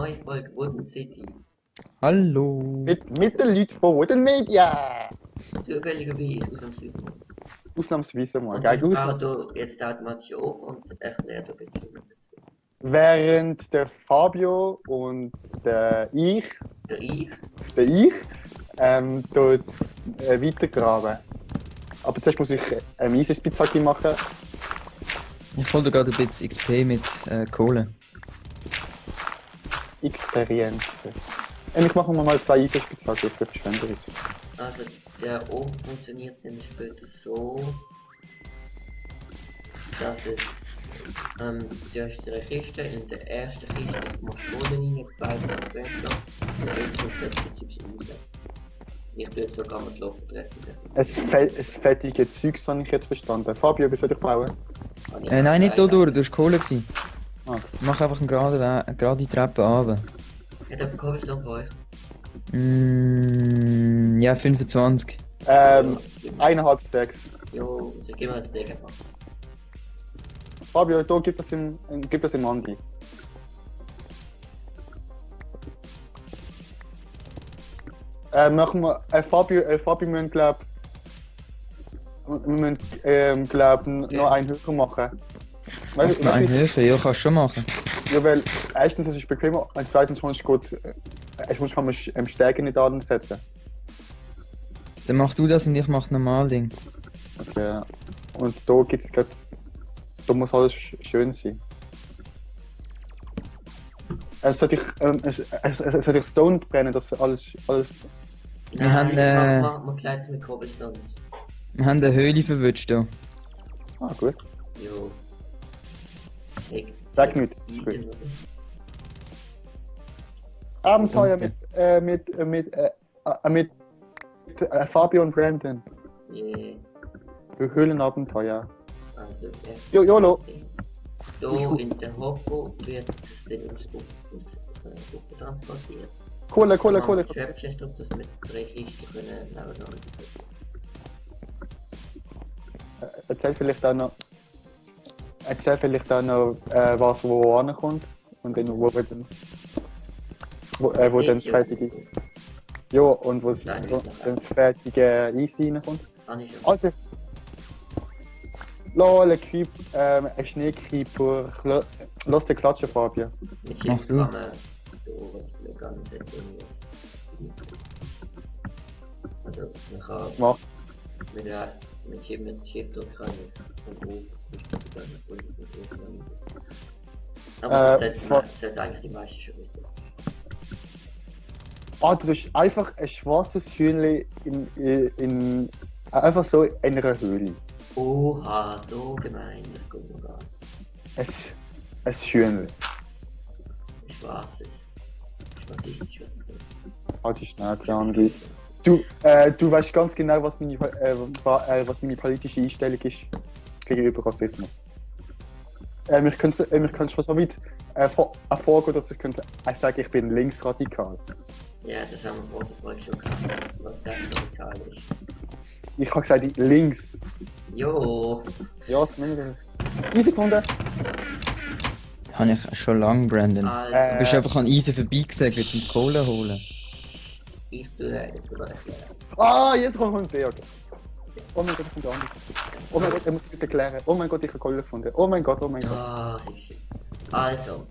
neue Folge Wooden City. Hallo. Mit den Leuten von Wooden Media. Zufälligerweise ausnahmsweise. Ausnahmsweise mal, Und gell? ich baue hier jetzt automatisch auf und erkläre ein bisschen. Während der Fabio und ich Der ich, dort weitergraben. Aber zuerst muss ich eine Eisenspitzhacke machen. Ich hol dir gerade ein bisschen XP mit Kohle. Experience. Ich mache mir mal 2 Eisenspitzhacken für verschwenderisch. also der oben funktioniert dann später so, dass es du hast eine Kiste, in der ersten Kiste machst du Boden rein, weiter und weiter, und dann kommt das Prinzip rein. Ich tue jetzt sogar mit Loch dressen. Ein fettiges Zeugs habe ich jetzt verstanden. Fabio, wie soll ich bauen? Nein, nicht hier durch, du hast Kohle gewesen. Ah. Mach einfach eine gerade Treppe runter. Hat jemand Cobblestone bei euch? Ja, 25. 1,5 Stacks. Jo, also gib mir das Ding einfach. Fabio, da gib das im Andi. Machen wir, Fabio müssen noch einen höher machen. Was noch ein Hilfe? Ja, kannst du schon machen. Ja, weil erstens es ist bequemer und zweitens kann man Stärke nicht ansetzen. Dann mach du das und ich mach normal Ding. Okay. Und da gibt's grad, da muss alles schön sein. Sollte ich Stone brennen, dass alles. Wir haben, mach gleich mit Cobblestone. Wir haben eine Höhle verwünscht hier. Ah, gut. Jo. Sag nicht, ist gut. Abenteuer mit Fabio und Brandon. Yeah. Höhlenabenteuer. Also, YOLO. So in der Hoppo wird das Ding ins Buch transportiert. Kohle. Schreibchest, ob das mit 3 Kisten können nebeneinander. Erzähl vielleicht auch noch, was wo ankommt und dann wo dann das fertige. Ja, und wo dann das fertige Eis reinkommt. Also, lol, ein Schneekeeper. Lass den klatschen, Fabio. Mach du. Also, man kann Mach. mit Shift und kann ich aber das hat eigentlich die meisten schon wissen. Du hast einfach ein schwarzes Hühnchen einfach so in einer Höhle. Oha, so gemein, das kommt noch gar nicht. Ein Hühnchen. Schwarzes. Die Schnauze angeht. Du weißt ganz genau, was meine politische Einstellung ist gegenüber Rassismus. Ich könnte schon so weit vorgehen, dass ich könnte sagen, ich bin linksradikal. Ja, das haben wir vor der Folge schon gehabt, was rechtsradikal ist. Ich habe gesagt, links. Jo. Ja, das nehmen wir. Easy gefunden. Habe ich schon lange, Brandon. Du bist einfach an Eisen vorbeigesegelt zum Kohle holen. Ich tue jetzt sogar erklären. Ah, jetzt kommt ein Berg. Oh mein Gott, das kommt anders. Oh mein Gott, er muss es erklären. Oh mein Gott, ich habe Kohle gefunden. Oh mein Gott. Ah, sicher. Also,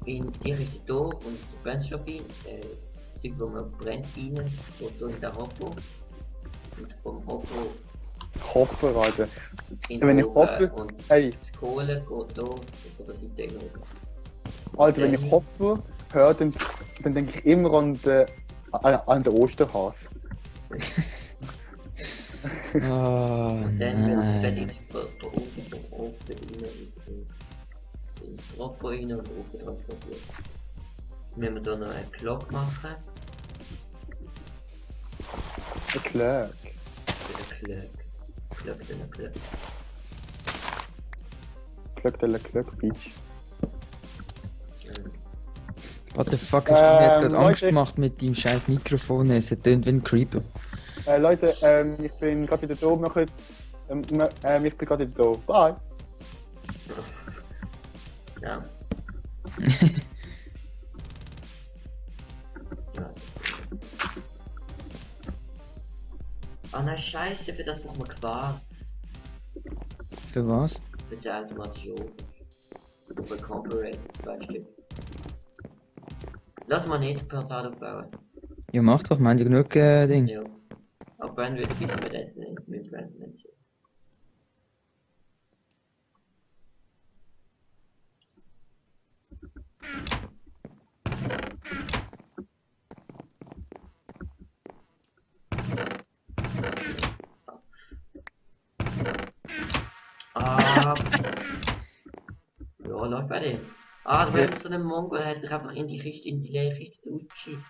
in dir ist der Tor und der Brennstoff rein, Zeug, wo man brennt rein, geht in den Hoppo. Und vom Hoppo Hopper, Alter. in Wenn ich den hoppe, und ey, die Kohle geht hier von der Seite in den Ofen. Alter, wenn ich Hopper höre, dann denke ich immer an den Osterhase. Oh Dann wird nein. es von unten vom Ofen rein in den Hoppo rein und oben transportiert. Wenn wir hier noch einen Glock machen, Ein Klöck. Klöck, Bitch. What the fuck, hast du mir jetzt gerade Angst Leute. gemacht mit deinem scheiß Mikrofon? Es tönt wie ein Creeper. Leute, ich bin gerade wieder da. Ich bin gerade wieder da. Bye. Ja. Ah nein, scheiße, für das braucht man Quarz. Für was? Für die Automation. Über Comparate, 2 Stück. Lass mal nicht Portal aufbauen. Ja, mach doch, meint ihr genug Ding. Ja. Aber Brand würde ich mit Essen mit Brand nennen. Ah. Ja, läuft bei dem. Ah, du bist so ein Mongol, der hat sich einfach in die Kiste, in die leere Kiste ausgeschissen.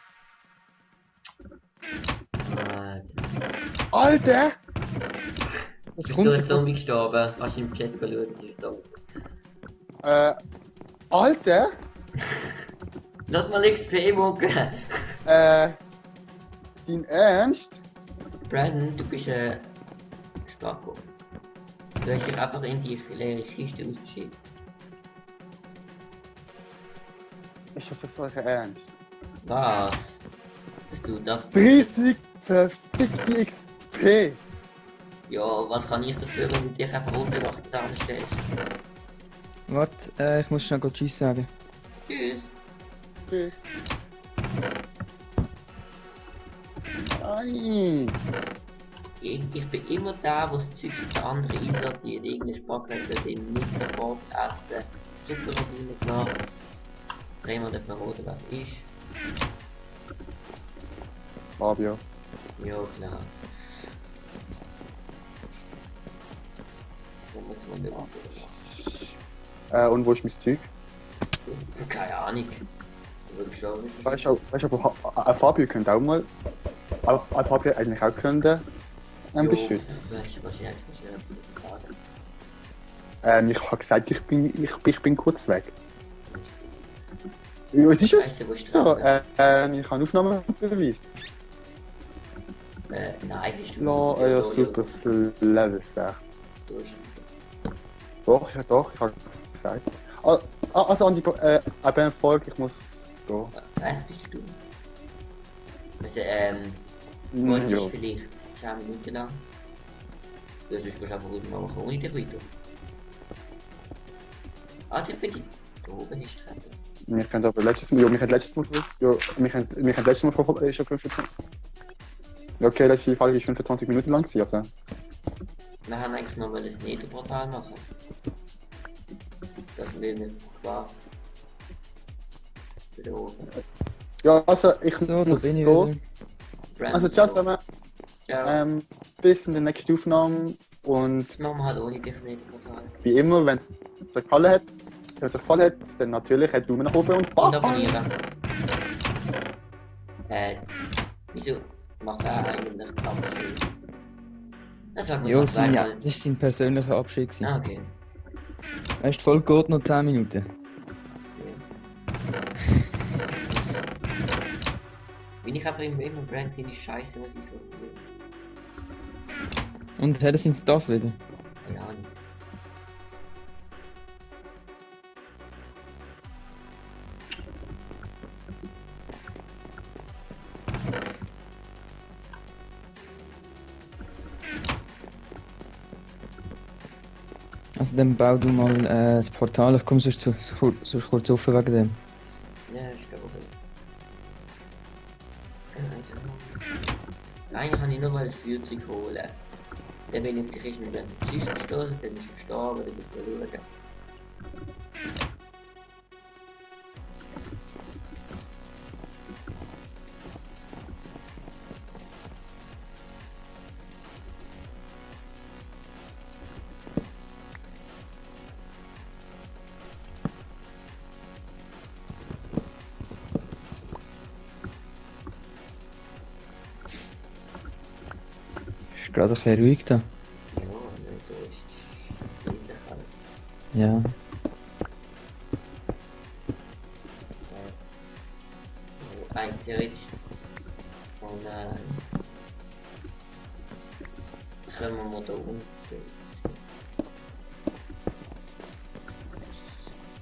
Alter! Was Du kommt bist davon? Zombie gestorben. Hast du im Chat geschaut? Das ist Zombie. Alter! Lass mal XP mucken. Dein Ernst? Brandon, du bist Spacko. Du hast dich einfach in die leere Kiste ausgeschieden. Ist das jetzt euer Ernst? Was? Du das? 30 verfickte XP! Ja, was kann ich dafür, wenn du dich einfach unbeachtet anstellst? Warte, ich muss schnell Tschüss sagen. Tschüss. Okay. Nein! Ich bin immer der, der das Zeug für andere einsortiert. Irgendeine Spackleute, den nicht sofort essen. Super Routine gemacht. Raymond hat verraten, was ist. Fabio. Ja, klar. So muss man nicht machen. Und wo ist mein Zeug? Keine Ahnung. Wirklich schon. Weißt du, aber Fabio könnte auch mal. Fabio eigentlich auch könnte. Ein bisschen. Welche wahrscheinlich fragen. Ich habe gesagt, ich bin kurz weg. Ja, was ist es? Weißt du, wo ist Ja, dran? ich habe Aufnahmebeweis. Nein, bist du. Ja, super, das Level 6. Du hast- Doch, ja doch, ich habe gesagt. Also an die eben Folge, ich muss gehen. Was bist du? Also, Ja. ist vielleicht 10 Minuten lang. Ja, sonst gehst du einfach gut machen, ohne dich weiter. Ah, der für dich. Da oben ist Treppe. Wir können aber letztes Mal, ja, wir haben letztes Mal, ja, wir haben letztes Mal schon 25. Ja, okay, letzte Folge ist 25 Minuten lang gewesen, also. Wir haben eigentlich noch mal das Netherportal machen. Das will mir klar. Wieder oben. Ja, also ich So, da muss bin ich gehen. wieder. Brandon, Also ciao zusammen, Ciao. bis in der nächsten Aufnahme und Das machen wir halt ohne dich Netherportal. wie immer, wenn es euch gefallen hat, dann natürlich ein Daumen nach oben und Und bye! abonnieren. Wieso macht er eigentlich Abschied? Das sagt man Ja, doch das zweimal. war sein persönlicher Abschied. gewesen. Ah, okay. Weißt du, voll geht noch 10 Minuten. Bin ich aber immer Brand finde ich scheiße, was ich so tue. Und hat er sein Stuff wieder? Ja, nicht. Also dann bau du mal das Portal, ich komme sonst kurz auf wegen dem. Ja, ich glaube auch. Eigentlich kann ich nur mal das Feuerzeug holen. Dann bin ich auf die Richtung dann Schiff gestoßen, dann ist er gestorben, dann ist er schauen. Ist gerade ein bisschen ruhig da. Ja, ne, da ist es kalt. Ja. Rein theoretisch. Und können wir mal da unten.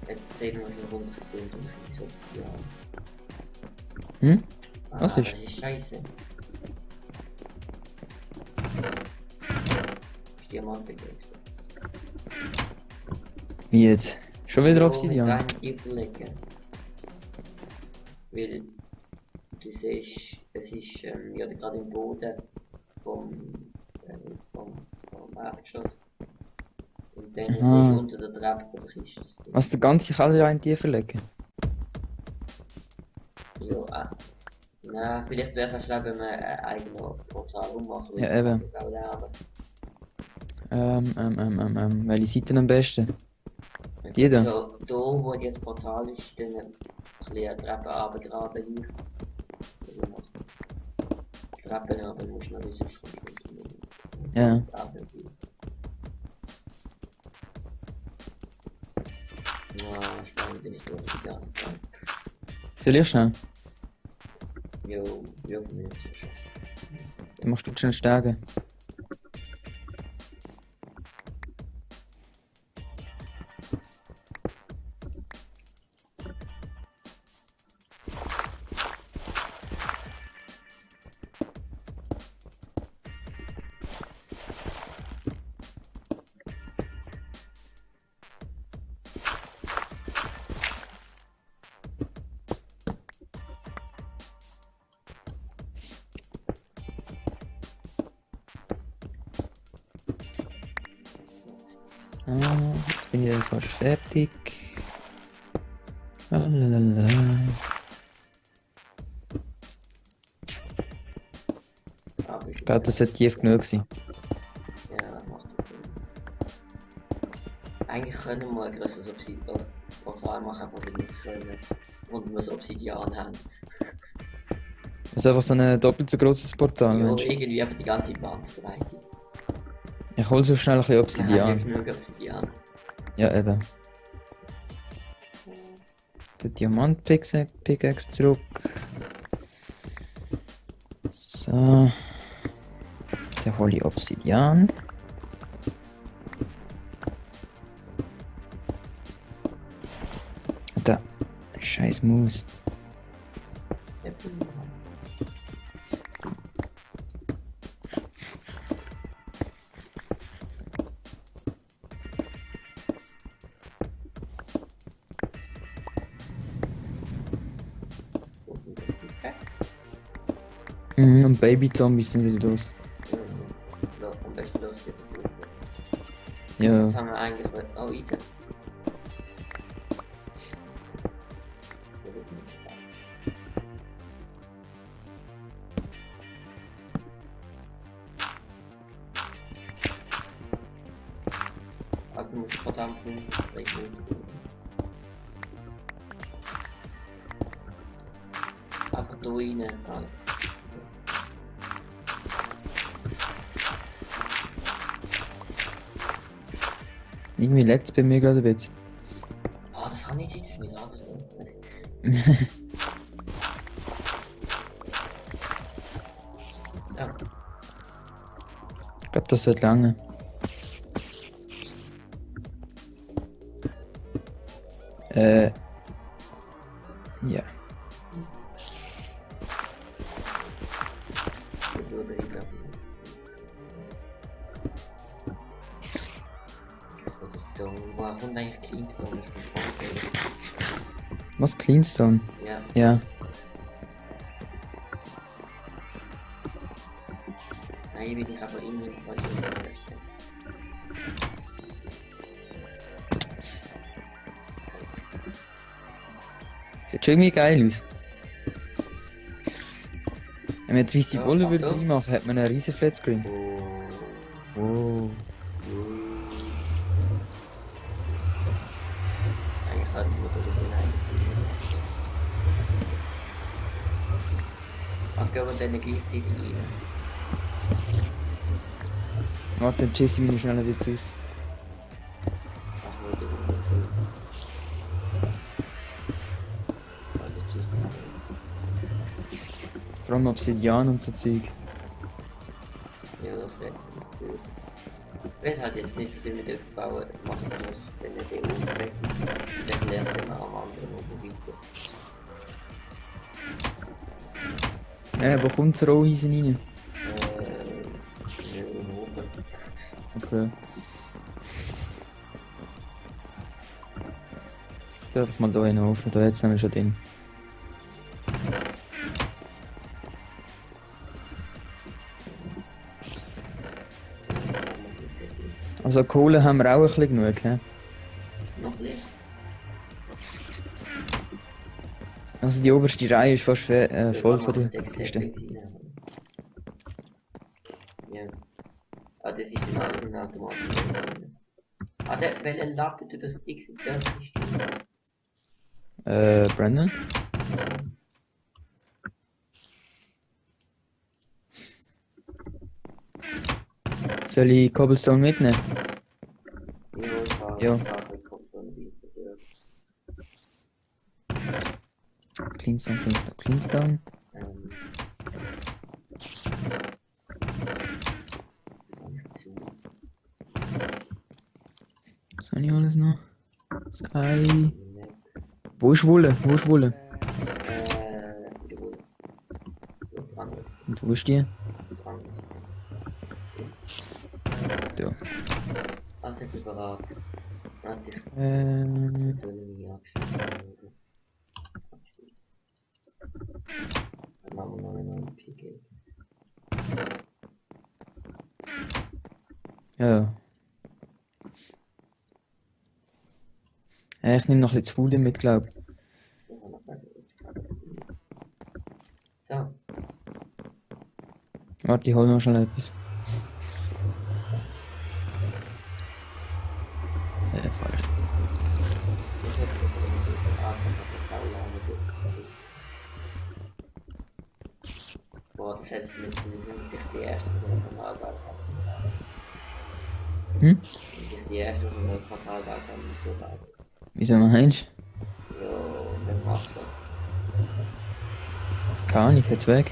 Jetzt sehen wir schon runtergekommen. Ja. Hm? Was ist? Das ist scheiße. Diamantpickaxe. Wie jetzt? Schon wieder Ja, Obsidian? mit einem überlegen. Weil du siehst, es ist ja gerade im Boden vom Erdgeschoss. Und dann siehst Aha. du unter der Treppe der Kiste. Was, der ganze Keller in tiefer legen? Ja, nein, vielleicht wäre es schlau, wenn wir ein eigenes Portal ummachen. Ja, eben. Welche Seiten am besten? Die da? So, da wo jetzt Portal ist, dann ein bisschen eine Treppe runtergraben hier. Treppen aber musst du noch wissen, Ja. Ja, spannend bin ich durch die ganze Zeit. Soll ich schnell? Jo, für mich ist es schon. Dann machst du schnell Stärke. So, jetzt bin ich dann fast fertig. Lalalala. Ich glaube, das sollte tief genug sein. Ja, macht das Sinn. Eigentlich können wir ein größeres Portal machen, wo wir nicht können. Und wir das Obsidian haben. Also einfach so ein doppelt so grosses Portal, Ja, Mensch. irgendwie einfach die ganze Wand frei. Ich hol so schnell ein bisschen Wir haben Obsidian. ja genug Obsidian. Ja, eben. Der Diamant-Pickaxe zurück. So. Dann hole ich Obsidian. Da. Scheiß Maus. Und Baby-Zombies sind wieder los. Ja, am besten los jetzt. Ja. Jetzt haben wir eigentlich... Oh, Ida. Also muss ich verdammt viel einfach da rein. Alter. Irgendwie leckt es bei mir gerade ein bisschen. Ah, das kann ich jetzt nicht angesehen. Ja, Ich glaube, das wird lange. Ja. das würde ich glaube Woher kommt eigentlich Cleanstone? Das ist von Was? Cleanstone? Ja. Ja. Nein, bin ich aber irgendwie nicht bei ihm. Sieht schon irgendwie geil aus. Wenn man jetzt weisse Ja, Wolle mach würde doch. reinmachen, hat man einen riesen Flatscreen. Oh. Wow. Eigentlich sollte ich mir das hinein. Ach, gehen wir dann gleichzeitig rein. Warte, dann schieße ich mich schnell wieder aus. Ach, nur die Runde. Vor allem Obsidian und so Zeug. Ja, das wäre gut. Wenn halt jetzt nicht so viel mit aufbauen machen muss, wenn er den umweg dann lernt man am anderen oben weiter. Wo kommt das Roheisen rein? Ja, oben. Okay. Ich tu einfach mal da hin auf, da jetzt sind wir schon drin. Also Kohle haben wir auch ein bisschen genug, hä? Noch nicht. Also die oberste Reihe ist fast voll von der Kiste. Kiste. Ja. Ah, das ist dann alles ein automatisch. Ah, welche Lappe du das X in der Kiste? Brandon? Soll ich Cobblestone mitnehmen? Ja. Cleanstone, Cleanstone, Cleanstone. Was habe ich alles noch? Sky. Wo ist Wolle? Wo ist Wolle? Und wo ist die? Da. Also ich bin bereit. Warte, ich Ähm. will mich abstellen. Dann machen wir noch einen neuen PK. Ja. Ich nehme noch ein bisschen Food mit, glaub. So. Warte, ich hol noch schnell etwas. Falsch. Boah, das hättest du nicht die erste Quartaltag Hm? die erste Quartaltag haben so weit. Wieso meinst Jo, das macht so. du? Keine Ahnung, jetzt weg.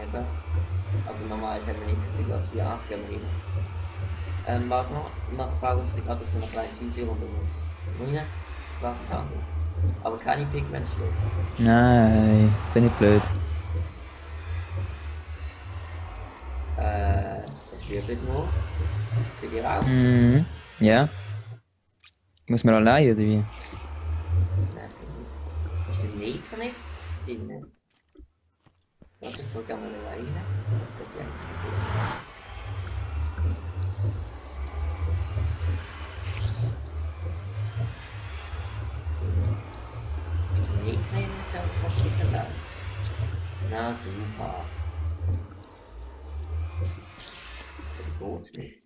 Eben. Aber normal haben wir nicht so viel auf die 8 Jahre. Warte noch, nach Frage ist gerade so eine kleine Runde. Nein, warte da. Aber keine Pigments schlecht. Nein, bin ich blöd. Das wird nur. Für die Raum. Mhm. Ja. Muss man allein oder wie? Nein, ist der Nähter nicht drin? Das ist Programm alleine. Das ist ja nicht nehmen, das ist das. Na super. Das geht nicht.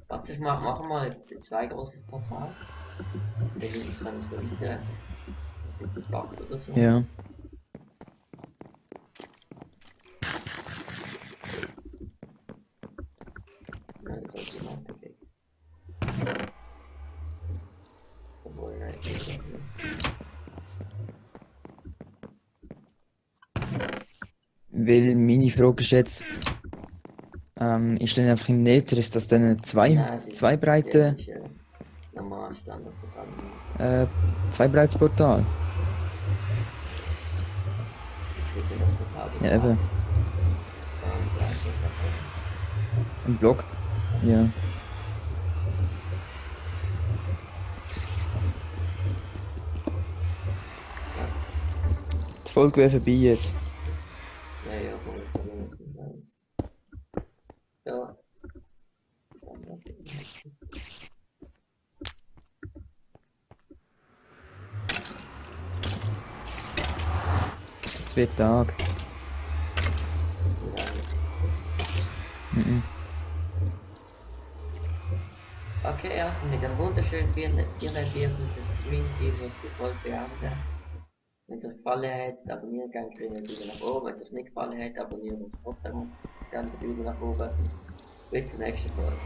Warte, machen wir mal zwei große Portal. Der links kann so wieder geblockt oder so. Ja. Nein, das sollte man perfekt. Obwohl, nein, das geht nicht. Weil meine Frage ist jetzt, ist dann einfach im Nether, ist das dann zwei Breite, Normal Standardprogramm. zwei breites Portal? Ja, eben. Ein Block? Ja. Die Folge wäre vorbei jetzt. Ja, ja, ja. Es wird Tag. Mhm. Okay, ja, mit einem wunderschönen Stream des Stream-Team ist die Folge beenden. Wenn es euch gefallen hat, abonnieren gerne, kriegen wir wieder nach oben. Wenn es euch nicht gefallen hat, abonnieren uns trotzdem gerne wieder nach oben. Bis zur nächsten Folge.